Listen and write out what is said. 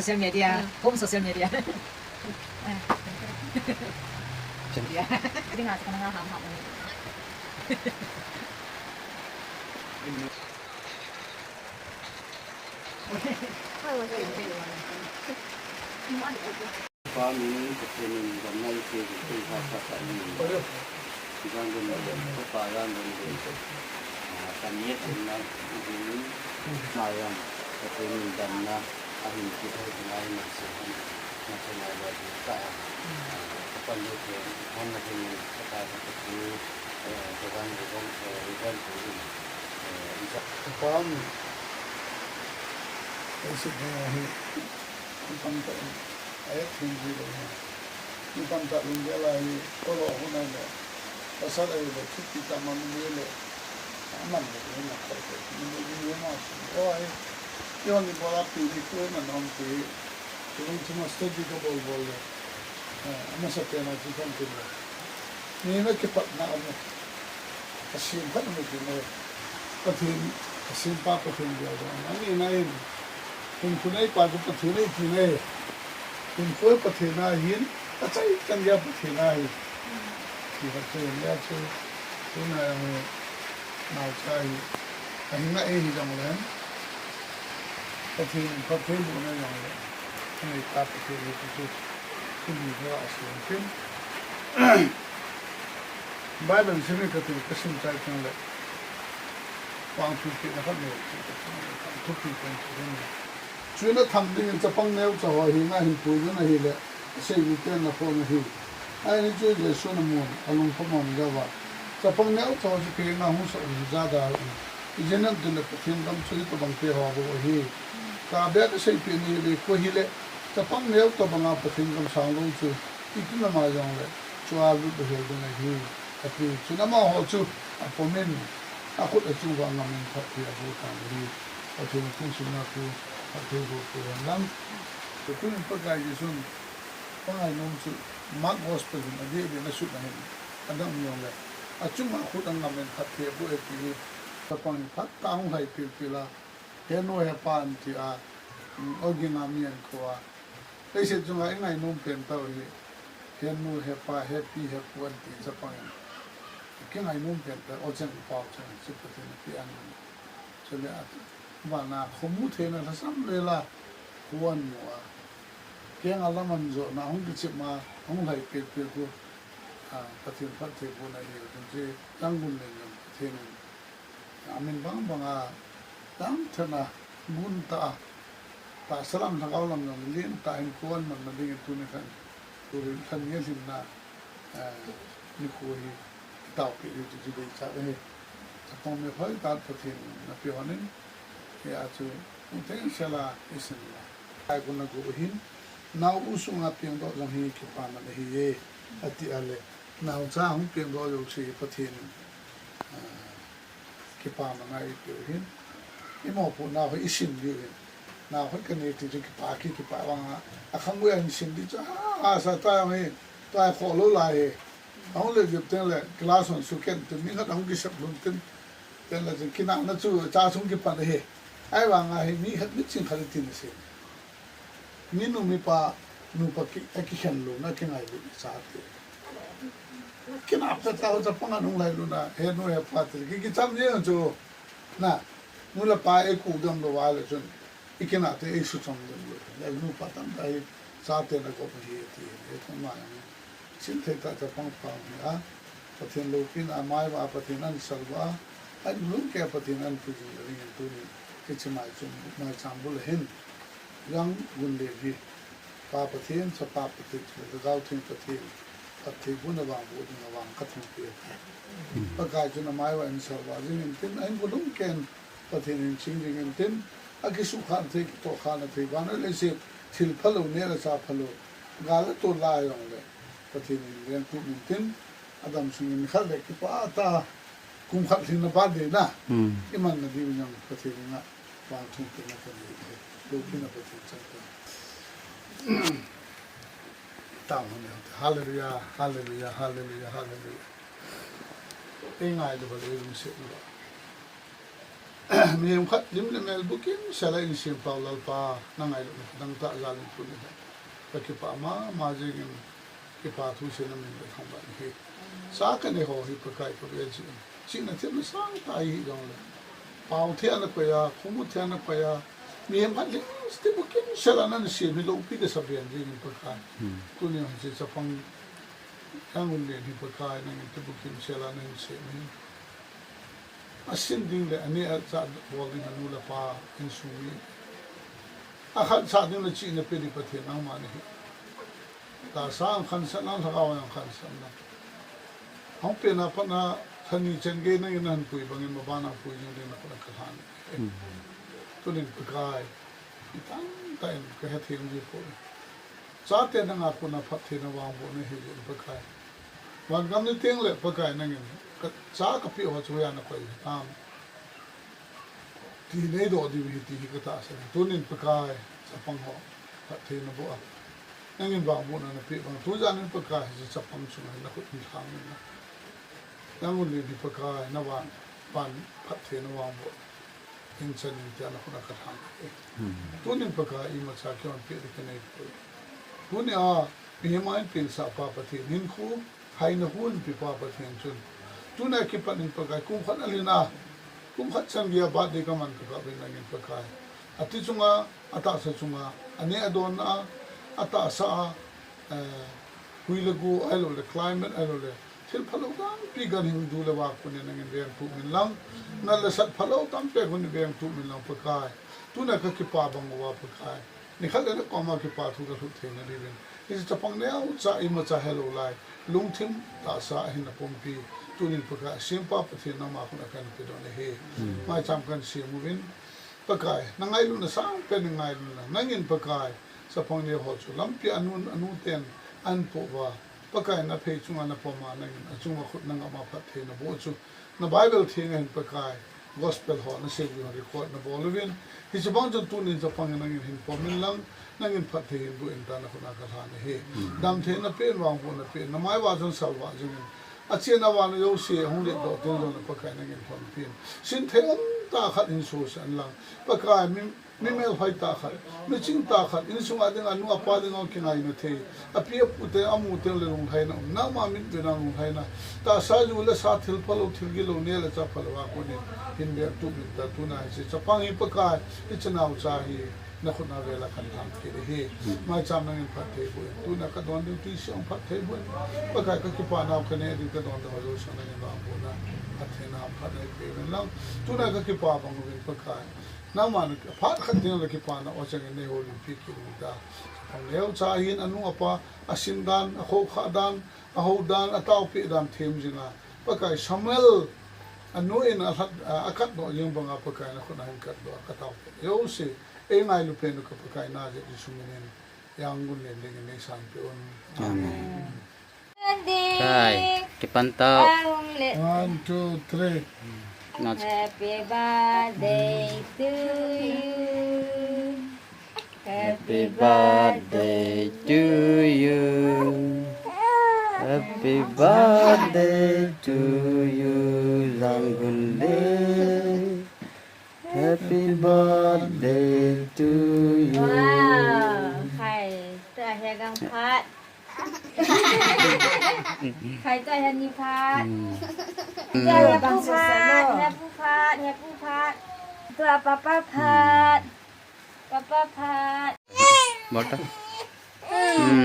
Social media, ອືມ home social media. ຄວາມມີປະເພນີດຳນາອີກເປັນພາສາກະລີ ຢ່າງດົນເດນ ປະປາຢ່າງດົນເດນ ອາ ການເຮັດເປັນນາ ອາ ສາຍຢ່າງປະເພນີດຳນາ ອາ ເຫັນທີ່ເຮົາເປັນນາຍມາເສຍ ມາເສຍນາຍວ່າຢູ່ກະ ອາ ປະເພນີ ເປັນນາຍປະເພນີ ສະກາຍປະຕູ ເອີ ສະກາຍປະຕູ ເອີ ເປັນຜູ້ອື່ນ ເອີ ອີກ ຄວາມ ໄປສຸດແນວເຮັດ ຄວາມຕັ້ງໃຈ Ayat hingga ini. Ni tanta lungge lai ko lo ho na le. Pasal ai le chuti ta man ni le. Aman le na ko ko ni ni ma. O ai. Yo ni bola pi ni ko na nom ti. Ko ni ti ma study ko bol bol le. Ama sa pe na ti kon ti le. Ni na ke pat na ama. Ka siam khat mai tin ai. Pathian, ka siampa Pathian dio dong. Ani nai. Hin kunai pa tu Pathian ai tin ai. Hin koi Pathian ai hin. Ka chai kan dia Pathian ai. Ki Pathian dia chu. Tu na yang nau chai. Ka hin na ai hi dong le. Pathian, Pathian bu na yang le. Ani ta Pathian ai tu. Ki ni ko a siam tin. Bible sim ka ti ka sim chai tang le. Wang thu ki na khat ne. Wang thu ki kan ki ne. Chuin a tham ding in chapang neu cha ho hi na hin pui na hi le. Sei ni ten na pho na hi. Ai ni chu Jesu na mun, a lung pha mon ga wa. Chapang neu cha ho chu ki na hu sa u za da. I jen nam tu le Pathian dam chu hi tabang te ho bo hi. Ka be ka sei pi ni le ko hi le. Chapang neu tabang a Pathian dam sang lo chu. I tu na ma jong le. Chu a lut be hel ding ahi, a ti. Chun amaho chu a pawmin, a khut a chung uva ngamin phatthei a bu tan ahi. Pathian a tingsunna thu phatthei bu pu hen lang. Chu tunin Pakai Jesun, Pakai nom chu Mark Gospel in a diak diak a sut na hin, a dang jong le. A chung a khut a ngamin phatthei a bu e ti hi. Chapang hi phat ta hung hai pil pil a. He nu he pa an ti a, um, o ging a mi an ko a. Leiset chunga i ngainom pen tau hi, he nu, he pa, he pi, he pu an ti chapang in. Ki ngainom pen tau, o chang pau chang, chu Pathian a pi an. Chule a, vana khomu theina lhasam lela, pu an mu a. Keng a lam an zo na, hung kichim a, hung lai pek pek u. A, Pathian phatthei bu na hi, chun chi, tang gun len len, Pathian in. A min bang bang a, dang thena, gun ta a, tahsa lam lhagao lam lam, lien ta in kuan man na ding in tuni khan, tuni khan nge lim na, eh, ni khu hi, tau pi ri tu tu dei cha he. Chapang me phai ta Pathian na pi honin, he a chu, ung teng sela isin la. Ai kun na gu hin, nau u sunga piang do jang hi kipa man hi e, ati a le, nau cha hung piang do yo si Pathian. Ah, Kipa ma ngai i piu hin. I mawpuina hoi i sin diu hin. Na hoi ka nei ti chu kipa ki, kipa vang a. A khang ui a hin sin di chu, a, a sa ta hi. Ta kho lo lai hi. A hung le jep teng le, class on su ken tin, mi khat a hung ki sep lun tin. Ten le tin, kina na chu, cha sung kipan hi. Ai vang a hi, mi khat mi ching khat tin sin. Mi nu mi pa, nu pa ki, a ki khen lo, na ki ngai lo, sa te. Ki na pe ta, ta pa nga nung lai lo na, he nu he pa te, ki, ki cham ni chu. Na, nu la pa e ku dam lo wa le chun. I ki na te e su cham dam lo. Ya nu pa tam ta e sa te na ko pa he ti, e ko ma ya. Sin thei ta ta pang pang ni a, Pathian lopina a mai va, Pathian an sal va, an lungke Pathian an pu jing ring tu ni, ke chi mai chung, mai chang bul hin, yang gun le hi, Pa Pathian, Chapa Pathian, Lhagao Theng Pathian, Pathian bu na vang bu ding a vang ka thung pe. Pakai chu na mai va an sal va jing in tin, an bu lungke Pathian in ching ding in tin, a ki su khan thei, ki to khan thei, van le se, thil phalo ne la sa phalo, ga la to la yong le. Pathian in leng tu min tin, a dam sung in khat le kipa ta, kum khat hin na ba de na. I man na di nyang Pathian in na, wang thung tin na ka ni, lo pi na Pathian chang ta. Tang hon ya. Hallelujah, hallelujah, hallelujah, hallelujah. E ngai lo ba le lung se lo. ມະຫຸດລິມ ແລະ ແມວບຸກກິນ ສະຫຼາຍອິນ ຊຽງເປົາ ລາວປາ ນາງໄອລຸ ນະ ກະດັງຕະ ລາລິນ ປຸນ ນະ ກະກິປາມາ ມາເຈງ ກິປາທູ ເຊນາມິນ ໄປທາງບ້ານ ເຮ ສາກະເນ ຫໍ ຮີ ປະກາຍ ກະເວນ ຊິ ຊິນະ ເທມ ນະ ສາງ ຕາຍ ຮີ ດອງ ລະ ປາວ ເທນະ ກວຍາ ຄຸມຸ ເທນະ ກວຍາ ມີ ເຫັມ ພັດ ເຮ ສະຕິ ບຸກກິນ ສະຫຼາ ນະ ເຊ ມີ ໂລ ປິ ກະ ສະບຽນ ເຈງ ປະກາຍ ອືມ ຕຸ ເນ ຊິ ສະພັງ ຍັງ ອຸນ ເນ ຮີ ປະກາຍ ນະ ຕິ ບຸກກິນ ສະຫຼາ ນະ ເຊ ມີ ອາ ຊິນ ດິງ ແລະ ອາ ເນ ອາ ຈາ ບໍລິ ນະ ນູ ລະ ປາ ອິນ ຊູ ມີ ອາ ຄັນ ສາ ດິງ ລະ ຈິ ນະ ເປ ດິ ປະເທນ ນາງ ມາ ນະ ຮີ ຕາ ສາງ ຄັນ ສະ ນາງ ທະ ກາວ ຍັງ ຄັນ ສະ ນາງ ເຮົາ ເປ ນາ ພະ ນາ ທະ ນີ ເຈັນ ເກ ນະ ນະ ຫັ້ນ ປຸຍ ບັງ ເງິນ ມາ ບາ ນາງ ປຸຍ ຍັງ ເດ ນະ ຄະ ນະ ຄະ ທານ ເອ ໂຕ ນິນ ປະກາຍ ອີ ຕັງ ຕາ ເອັນ ກະ ເຮັດ ເທງ ຢູ ໂພ ສາ ເຕ ນະ ງາ ຄຸນ ນະ ພັດ ເທ ນະ ວາງ ໂບ ນະ ເຮ ເຢັນ ປະກາຍ ວານ ກຳ ນະ ເຕັງ ແລະ ປະກາຍ ນະ ເງິນ ກະ ສາ ກະ ປິ ຫອ ຈະ ວະ ຍາ ນະ ກວຍ ຕາມ ຕີ ເນ ໂດ ດີ ວິ ທີ ກະ ຕາ ສະ ໂຕ ນິນ ປະກາຍ ສະ ພັງ ຫອ ພັດ ເທ ນະ ໂບ ອາ ນະ ເງິນ ວາງ ໂບ ນະ ນະ ປິ ວັງ ໂຕ ຍາ ນິນ ປະກາຍ ສະ ພັງ ສຸງ ນະ ຄຸດ ທາງ ນະ ຍັງ ອຸນ ເນ ທີ ປະກາຍ ນະ ວາງ ບານ ພັດ ເທ ນະ ວາງ ໂບ ເຫັນ ຊະ ນິນ ເຕ ນະ ຄຸນ ນະ ກະ ທາງ ເອ ອືມ ໂຕ ນິນ ປະກາຍ ອີ ມະ ຊາ ເກ ວັນ ເປ ນະ ກະ ເນ ໂຕ ໂຕ ນິ ອາ ມີ ເຮ ມາ ເປັນ ສາ ປາ ປະເທນ ເຫັນ ຄູ ໄທ ນະ ຄູນ ປີ ປາ ປະເທນ ຊຸນ ໂຕ ນະ ກິ ປະ ນິນ ປະກາຍ ກຸມ ຄັດ ອາ ລີນາ ກຸມ ຄັດ ສັນ ເກຍ ບາດ ເດ ກະ ມັນ ກະ ກະ ເວັນ ນະ ເງິນ ປະກາຍ ອາ ຕິ ຊຸງ ອາ ອາ ຕະ ສະ ຊຸງ ອາ ອາ ເນ ອາ ໂດນ ອາ ອາ ຕະ ສະ ອາ ອາ ຫຸຍ ລະ ກູ ໄອ ໂລ ແລະ ຄລາຍ ແມັດ ໄອ ໂລ ແລະ ທິນ ພະ ໂລ ຕາມ ປີ ການ ຮິນ ດູ ແລະ ວາ ຄຸນ ເນ ນະ ເງິນ ແວງ ຕຸ ມິນ ລັງ ນະ ລະ ສັດ ພະ ໂລ ຕາມ ແປ ຄຸນ ແວງ ຕຸ ມິນ ລັງ ປະກາຍ ໂຕ ນະ ກະ ກິ ປາ ບັງ ວາ ປະກາຍ ນິ ຄັດ ແລະ ນະ ກອງ ມາ ກິ ປາ ທູ ກະ ທຸດ ເທ ນະ ດີ ເວັນ ອິ ຈະ ພັງ ແນວ ຈາ ອີ ມະ ຈາ ເຮ ໂລ ລາຍ ລຸງ ທິມ ຕາ ສາ ເຫັນ ນະ ປົມ ປີ ໂຕ ນິນ ປະກາຍ ເຊມ ປາ ປະເທນ ນຳ ມາ ຄຸນ ອາ ການ ເປ ດອນ ເນ ເຮ ອືມ ມາຍ ຈຳ ກັນ ເຊ ມ ວິນ ປະກາຍ ນະ ໄງ ລຸນ ນະ ສາງ ເປັນ ນະ ໄງ ລຸນ ນະ ນະ ເງິນ ປະກາຍ ສະ ພັງ ເນ ຫໍ ຈູ ລຳ ເປຍ ອະ ນຸນ ອະ ນຸ ເຕັນ ອັນ ໂປ ວາ ປະກາຍ ນະ ເພ ຊຸງ ອາ ນະ ປະ ມາ ນະ ເງິນ ອະ ຈຸງ ມະ ຄຸດ ນະ ງະ ມາ ພັດ ເທ ນະ ໂບ ອາ ຈຸ ນະ ບາຍ ເບລ ເທ ງ ເຫັນ ປະກາຍ ກອສ ເປລ ຫໍ ນະ ເຊ ວິ ຫອ ຣິ ຄອດ ນະ ບໍ ລະ ເວັນ ຮີ ສະ ພັງ ຈົນ ຕູ ນິນ ສະ ພັງ ນະ ເງິນ ເຫັນ ປອມ ມິນ ລັງ ນະ ເງິນ ພັດ ເທ ເຫັນ ບຸ ເອັນ ຕາ ນະ ຄຸນ ອາ ກາ ທາ ນະ ເຮ ອືມ ດຳ ເທ ນະ ເປ ເຫັນ ວາງ ໂບ ນະ ເປ ນະ ມາຍ ວາ ຈົນ ສາວ ວາ ຈຶ່ງ ອາ ເຊ ນະ ວາ ນະ ໂຢ ເຊ ຫົງ ເດ ດອກ ເຕັນ ໂລ ນະ ປະກາຍ ນະ ເງິນ ຄອນ ເປັນ ຊິນ ເທ ອົນ ຕາ ຄັດ ເຫັນ ໂຊ ສັນ ລັງ ປະກາຍ ມີ ມີ ແມວ ໄພ ຕາ ຄັດ ມີ ຈິງ ຕາ ຄັດ ອິນ ສຸງ ອາ ເຕັງ ອະ ນຸ ອາ ປາ ເຕັງ ອອກ ກິງ ອາ ຍ ນະ ເທ ອາ ປີ ອາ ປູ ເຕ ອາ ໝູ ເຕັງ ລະ ລຸງ ໄທ ນະ ນາ ມາ ມິດ ເວ ນາ ລຸງ ໄທ ນະ ຕາ ສາ ຢູ ລະ ສາ ທິລ ພະ ໂລ ທິລ ກິ ໂລ ເນ ລະ ຈາ ພະ ລະ ວາ ໂກ ເນ ເຫັນ ແບບ ຕຸ ມິນ ຕາ ຕູ ນາ ເຊ ຈະ ພັງ ຮີ ປະກາຍ ອິດ ຈະ ນາວ ຈາ ຮີ ນະ ຄຸນ ອາ ເວ ລະ ຄັນ ທາງ ເຄ ເດ ເຮ ອືມ ມາຍ ຈຳ ນະ ເງິນ ພັດ ເທ ບຸ ຕູ ນາ ກະ ດອນ ດິວ ຕີ ຊຽງ ພັດ ເທ ບຸ ປະກາຍ ກະ ກິ ປາ ນາວ ຄະ ເນ ດິ ກະ ດອນ ດອນ ໂລ ຊອງ ນະ ເງິນ ວາງ ໂບ ນະ ພັດ ເທ ນາ ພັດ ເນ ເປ ເວັນ ລັງ ຕູ ນາ ກະ ກິ ປາ ບັງ ເວັນ ປະກາຍ ນາ ມາ ນະ ພາດ ຄັນ ເທ ນາ ລະ ກິ ປາ ນາ ອອ ຈະ ເງິນ ເນ ໂຮ ລິມ ປີ ກິ ໂລ ຕາ ສະ ພັງ ແນວ ຈາ ຮີ ອະ ນຸ ອາ ປາ ອາ ຊິນ ດານ ອາ ໂຄ ຄະ ດານ ອາ ໂຮ ດານ ອາ ຕາວ ເປ ດານ ເທມ ຈິງ ອາ ປະກາຍ ຊາມວຽລ ອາ ໂນເອນ ອາ ທັດ ອາ ອາ ຄັດ ໂນ ຍິງ ບັງ ອາ ປະກາຍ ນະ ຄົນ ອາ ເຫັນ ກັດ ໂດ ອາ ກະ ຕາວ ເປ ໂຢ ເຊ ເອ ງາຍ ລູ ເປ ໂນ ກະ ປະກາຍ ນາ ເຈ ດິ ຊຸ ມິ ເນນ ຍັງ ກຸນ ເນ ເດ ເນ ສານ ເປ ໂອນ ອາເມນ ອາເມນ ໃຊ່ ເກັບປັນເຕົ້າ One, two, three. Happy birthday to you. Happy birthday to you. Happy birthday to you, Zanggunle. Happy birthday to you. ວ້າວ ໄຂ່ ຕົວແຮກຳພັດ ໄຂ່ຕົວແຮນິພັດ ອືມ ຕົວແຮປູພັດ ແຮປູພັດ ແຮປູພັດ ຕົວປະປະພັດ ອືມ ປະປະພັດ ບໍ່ຕະ ອືມ ອືມ.